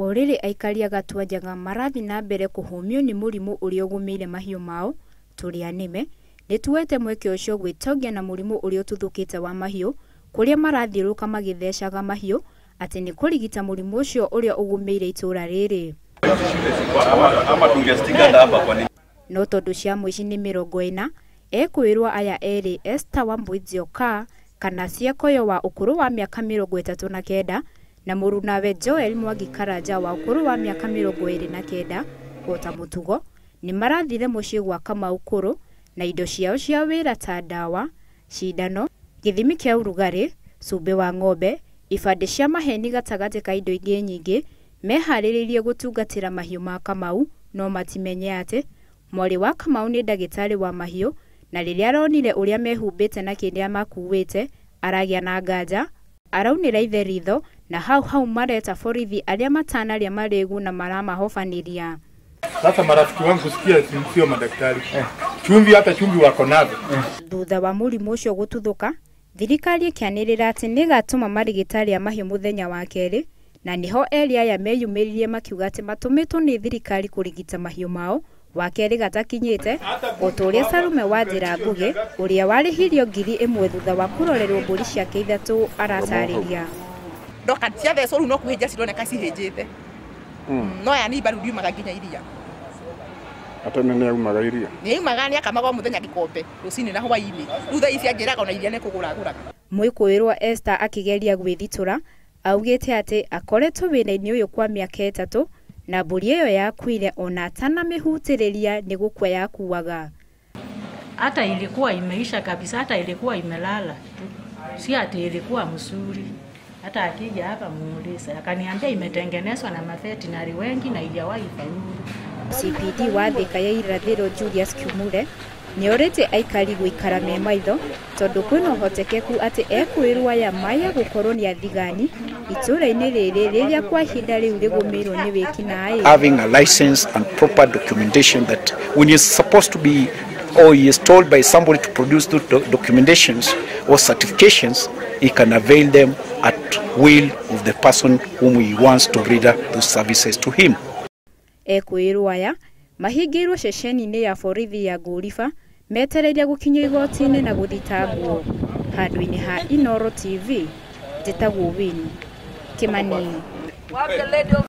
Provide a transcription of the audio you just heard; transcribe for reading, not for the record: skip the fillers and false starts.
O rĩrĩ aikari a Gatuanjaga marathiĩ na mbere kũhũmio nĩ mũrimũ ũrĩa ũgũmĩire mahiũ mao, tũrĩa nĩme, nĩtuoete mweke ũcio gwĩtongia na mũrimũ ũrĩa ũtuthũkĩte wa mahiũ, kũrĩa marathiũrũrũka magĩthecaga mahiũ atĩ nĩ kũrigita mũrimũ ũcio ũrĩa ũgũmĩire itũra rĩrĩ. No tondũ cia mũici nĩ 40, ekwĩrwo aya erĩ Esther Wambui Nzioka kana Ciakoyo wa ũkũrũ wa mĩaka 39 na mũrunawe Joel Mwangi Karanja wa ũkũrũ wa mĩaka 29 ota mũtugo nĩ marathire mũciĩ gwa Kamau Kũrũ na indo ciao cia wĩra ta ndawa, cindano, gĩthimi kĩa ũrugarĩ, cumbĩ wa ng'ombe, ibandĩ cia maheni gatagatĩ ka indo ingĩ nyingĩ, meharĩrĩirie gũtungatĩra mahiũ ma Kamau no matimenye atĩ mwarĩ wa Kamau nĩ ndagĩtarĩ wa mahiũ na rĩrĩa aronire ũrĩa mehumbĩte na kĩrĩa makuĩte aragĩa na nganja, araunĩra ithe ritho na hau hau mareta borithi arĩa matanarĩa marĩgu na maramahobanĩria. Sasa marafiki wangu sikia, sio madaktari. Chumvi hata chumvi wako nazo. Thutha wa mũrimũ ũcio gũtuthũka, thirikari ĩkĩanĩrĩra atĩ nĩgatũma marigitari a mahiũ mũthenya wa kerĩ, na nĩho erĩ aya meyumĩririe makiuga atĩ matũmĩtwo nĩ thirikari kũrigita mahiũ mao wa kerĩ gatakinyĩte, o ta ũrĩa Salume wa Njĩra Ngũgĩ ũrĩa warĩhirio 1000 thutha wa kũrorerwo mbũri ciake 3 aratarĩria. Ndoka ciathecwo rĩu no kũhĩnja cironeka cihĩnjĩte. No aya nĩ mbaru ndiumaga nginya iria. Ata nĩ aumaga iria. Nĩ aumaga nĩ akamaga o mũthenya gĩkombe rũcinĩ na hwaĩ-inĩ. Rĩu thaa ici anjĩraga ona iria nĩ kũgũra agũraga. Mwĩkũĩrwo Esther akĩgeria gwĩthitũra augĩte atĩ akoretwo wĩra-inĩ ũyũ kwa mĩaka 3 na mbũri ĩyo yakuire ona atanamĩhutĩrĩria nĩ gũkua yakuaga. Hata ilikuwa imeisha kabisa, hata ilikuwa imelala tu, si ati ilikuwa mzuri. Hata akija hapa muulize, akaniambia imetengenezwa na maveterinary wengi na haijawahi faulu. CPD wa Thika ya Irathĩro Julius Kiumure nĩorĩtie aikari gũikara me maitho tondũ kwĩna ũhotekeku atĩ ekwĩrwo aya maya gũkorwo nĩ athigani itũra-inĩ rĩrĩ rĩrĩa kwa ihinda rĩu rĩgũmĩirwo nĩ wĩkinaĩ. Having a license and proper documentation that when you're supposed to be or he is told by somebody to produce those documentations or certifications, he can avail them at will of the person whom he wants to render those services to him. Ekwĩrwo aya mahingĩirwo ceceni-inĩ ya borithi ya Ngũriba metereire gũkinyio igoti-inĩ na gũthitangwo. Handũ-inĩ ha Inooro TV, njĩtagwo Winnie Kimani.